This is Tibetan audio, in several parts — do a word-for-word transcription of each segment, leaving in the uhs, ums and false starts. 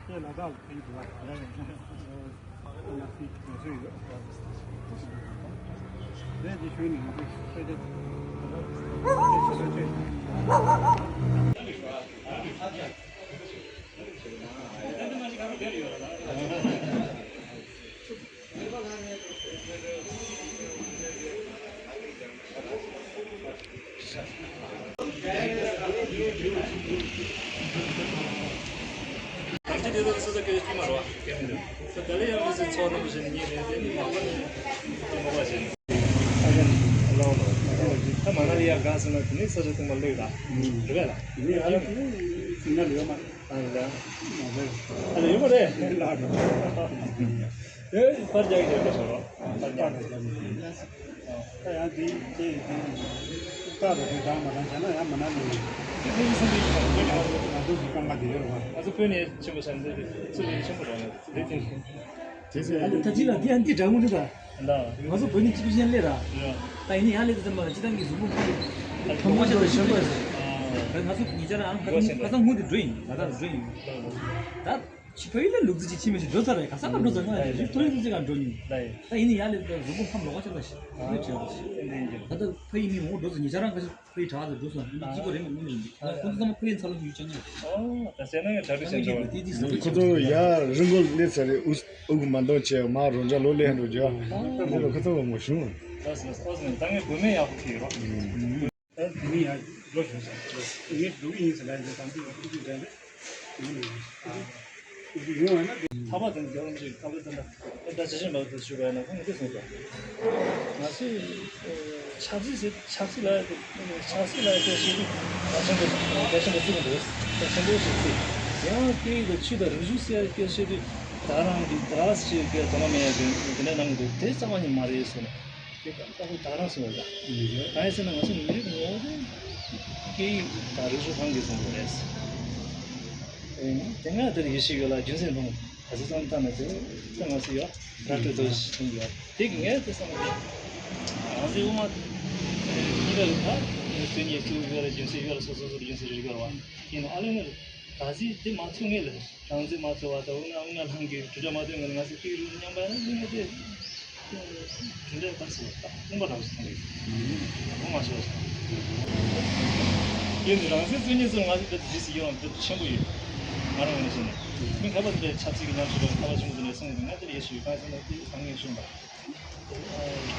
ཁྱེད་ལ་དྭགས་ལ་ཕེབས་འདུག་བ། ང་ཚོའི་ང་ཚོའི་ཡོད། རེད་དེ་ཞུས་ནས་ང་ཚོས་ཆོས་དེ་ད་མ་ན་ལི་ཡ་ག་ཟེར་ན་དེ་ནི་ས་ཆ་སྟོང་པ་ལེགས་ར། རེད་པས་ལ། ཨ་ལ་ཡོད་མ་རེད། ཨེ་པར་རྒྱག་གི་ཡོད་པ་ཞོག་རོ། པར་རྒྱག་གི་ཡོད་པ་ཞོག་རོ། ད་ཡང་དེ་དེ་དེ་ཏག་ཏག་དེ་དང་མ་དང་བྱས་ན་ཡང་མ་ན་ལི་ཡིན། དེ་ནི་སེམས་པའི་ང་ཚོ་གི་རྐང་པ་དེ་ཡོད་རེད་པ། ང་ཚོ་བོད་ནས་ཆེན་པོ་ཆགས་ནས་ཚུར་ལས་ཆེན་པོ་རང་ཡོད་དེ་དེ་དེ་ཨ་ད་ཅི་ལ་དེ་ཡང་འདི་འདྲ་མོ་འདུག་ད། ང་ཚོ་བོད་ནས་གཅིག་པུ་ཅན་སླེབས་ར། ད་ཡིན་ནའི་ཡང་སླེབས་དུས་ཙམ་པ་ལ་སྤྱི་བཏང་གི་གཟུགས་པོ་ཁ་ལ་ཕམ་ཁ་ཤ་དང་ཞོན་པ་ཟེར། ད་ང་ཚོ་ཉེ་ཆར་ཨང་ཁ་སང་ཁ་སང་སྔོན་དུ་འགྲོ་ཡིན། ལ་དྭགས་ལ་འགྲོ་ཡིན། ད། ཕྱི་ཕ་ཡུལ་ལ་ལུག་རྫི་ཅིག་ཕྱིན་མི་ཞིག་འགྲོ་ཚར་རེད། ག་ས་ག་འགྲོ་ཚར་ང་ལ་རིག་ཐོ་ཡིན་ཚོ་ཅིག་ག་འགྲོ་ཉིན། ད་ཡིན་ནི་ཡ་ལས་ད་གཟུགས་པོ་ཕམ་ལོག་ག་ཆགས་ད་ཤི་ཡོད་བྱས་ད་ཤི། ད་ལྟ་ཕ་ཡུལ་མི་མང་པོ་འགྲོ་ཚར། ཉེ་ཆར་རང་ཁ་ཤས་ཕ་ཡུལ་གྲགས་ཚར་འགྲོ་སོང་། ཡིན་ན་གཅིག་པ་རེད་མ་ངུ་ཡིན་ད་ཁོང་ཚོ་ཚང་མ་ཕ་ཡུལ་འཚར་ལོངས་ཡོད་ཅག་ཉོ། ད་ཟེར་ན་ཡང་གྲ་སྒྲིག་བྱས་འགྲོ། དེ་དེ་ཟེར་ཁོ་ཚོ་ཡ་རི་མགོ་སླེབས་ཚར་རེད། ཨུ་ཨུ་གུ་མ་འདོན་བྱས་མ་རོ་འཇག་ལོ་ལེ་ཧན་རོ་འཇག་འདི་ལ་ཁོ་ཚོ་བ་མོ་བྱུང་། ད་ཟེར་ན་ཨོ་ཟེར་ན་ད་ངས་བུད་མེད་ཡག་པོ་ཁྱེར་རོགས། ད་དེ་ནས་ཡང་ལོ་གཞོན་སོང་། ངས་འགྲོ་གི་ཡིན་ཟེར་ལབ་ཡིན་ཟེར་དང་དེ་ཡོང་གི་འདུག་ཟེར་ཡིན་ནས་ཡོང་བ་ན་ཐག་པ་དང་རྒྱལ་བ་རིན་པོ་ཆེའི་ཐག་པ་དང་ད་ཇི་བཞིན་པ་དུ་ཞུ་བ་ཡིན་ན་ཁོང་གིས་གསུངས་སོང་། ང་ཚོས་ཆབ་སྲིད་ཟེར་ཆབ་སྲིད་ལ་ཆབ་སྲིད་ལ་སྐད་ཆ་བཤད་དུས་གལ་ཆེན་པོ་གལ་ཆེན་པོ་བརྩི་གི་འདུག་གལ་ཆེན་པོ་ཞིག་བརྩི། ཡང་སྐད་ཡིག་དང་ཆོས་དང་རིག་གཞུང་ཟེར་སྐད་ཆ་བཤད་དུས་ད་རང་གི་ད་རང་ཞིག་གི་དོ་སྣང་མེད་ཡ་དེ་འདི་འདྲ་གནང་གི་འདུག་དེ་རྩ་བ་ཉིད་མ་རེད་ཟེར་ནས། དེ་ལྟ་བུ་ད་རང་སོང་ཡོད་ད། གང་ཡིན་ཟེར་ན་ང་ཚོ་མི་རིགས་ངོ་བོ་དེ་སྐད་ཡིག་དང་རིག་གཞུང་གང་གིས་བཟུང་དགོས་རེད། དེ་སྔ་དེར་ཡེ་ཤེས་ཡོད་ལ་རྒྱུན་སྲིང་ཐོང་ག་ཚོད་ཙམ་བཏང་ན་ཚེ་ད་ང་ཚོ་ཡོད་ར་སྤྲོད་དོ་ཞིག་ཡོད་དེ་གི་ངས་དེ་བསམ་གི་རང་ཚོའི་དབུ་མ་གཉིས་ཀ་ལ་ད་སུ་ཉིད་གཙོ་བོ་ཡོད་ལ་རྒྱུན་སྲིང་ཡོད་ལ་སོ་སོ་སོ་རྒྱུན་སྲིང་རིག་ཡོད་ར་བ་ཡིན་ནོ་ཨ་ལེ་ནི་ད་གཟིག་དེ་མ་ཚུགས་ངེས་ལ། རང་བཙན་མ་ཚུགས་པ་དང་དབུ་མ་དབུ་མ་ལྷན་རྒྱས་གྲུབ་འབྲས་མ་ཐོན་ངེས་ལ་ང་ཚོ་ཐུགས་རུ་མཉམ་པ་ཡིན་ན་དེ་གྲུབ་འབྲས་ད་སོ་ད་དབུ་མ་རང་བཞིན་ཐོན་གི་དབུ་མ་ཤོར་སོང་། ཡིན་ནའི་རང་བཙན་རྩོད་མཁན་ཚོར་ང་ཚོ་དེ་ཇི་སྲིད་ཡོད་རུང་དེ་ཆེན་པོ་ཡོད། ང་རང་ངོས་ནས་བཤད་ན་མི་ཁ་པ་དེ་འདྲའི་ཆབ་སྲིད་ཀྱི་ཉམས་ཞིབ་པ་ཁ་པ་ཆེན་པོ་དེ་འདྲས་གསུངས་ཡོད་ང་དེ་ལ་ཡེ་ཤེས་ཡོད་གང་ཡིན་ཟེར་ན་དེ་གང་ངས་ཤེས་པ།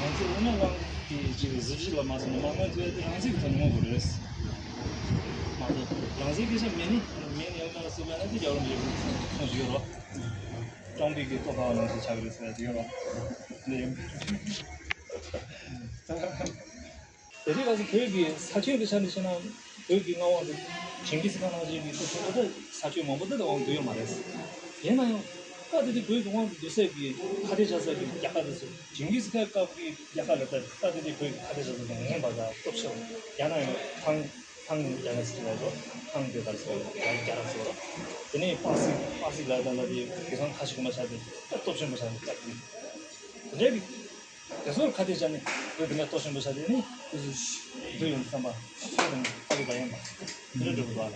ང་ཚོ་དབུ་མ་ལྷན་རྒྱས་ཀྱི་གཟི་བརྗིད་ལ་མ་སོང་ན་མ་དངུལ་ཐོབ་ཡ་དེ་རང་བཙན་གྱི་ཐོག་ནས་མངོན་དགོས་རེད། མ་གཏོགས་རང་བཙན་སྐད་ཆ་མེད་ནི་མེད་ནི་ཡང་ད་སུ་ལ་ན་དེ་རྒྱལ་བ་རིན་པོ་ཆེ་གསུངས་ཞུ་རོགས། ཀྲོང་པི་གི་ལྟོ་ཕ་བ་ནང་བཞིན་ཆགས་ཀྱི་རེད་ཟེར་ཡ་དེ་ཡོད་རོགས། འདི་ཡིན། དེ་རིང་ང་ཚོ་བོད་ཀྱི་ས་ཁྱོན་གྱི་ཆ་ནས་བཤད་ན་བོད་ཀྱི་མངའ་དབང་དུ་ཇིང་གིས་ཁཱན་ནང་བཞིན་གྱི་སོ་སོ་ད་ས་ཁྱོན་མང་པོ་ད་དབང་དུ་ཡོད་མ་རེད། ཡིན་ན་ཡང་སྐབས་དེ་དུས་བོད་ཀྱི་དབང་དུ་བསྡུ་སའི་གི་ཁ་གཏད་བཅག་སའི་གི་རྒྱལ་ཁབ་དེ་ཚོ་ཇིང་གིས་ཁཱན་སྐབས་ཀྱི་རྒྱལ་ཁབ་ལ་ད་སྐབས་དེ་དུས་བོད་ཀྱི་ཁ་གཏད་བཅག་ས་དེ་ངན་པ་དང་སྟོབས་ཆེ་བ་ཡང་ན་ཡང་ཐང་ཐང་རྒྱ་ནག་སྲིད་ལ་རོ་ཐང་དེ་ལྟར་སོ་རྒྱ་རྒྱ་ར་སོ་རོ་དེ་ནས་པ་སི་པ་སི་ལ་ད་ལ་དེ་དེང་སང་ཁ་ཤས་ཀྱི་མ་ཆགས་དེ་སྟོབས་ཆེན་པོ་ཆགས་དེ་སྐབས་དེ་དེ་འདྲའི་གི་དེ་ཚོར་ཁ་གཏད་བཅག་ནས་བོད་དེ་ནས་གཏོར་ཆེན་པོ་བྱ་དེ་ནི་དེ་ཚོ་འདུ་ཡོང་བསམ་པ་ཤེས་དང་ཁ་གི་བ་ཡན་པ་དེ་འདྲ་འགྲོ་གི་འདུག་ཨ་ལ།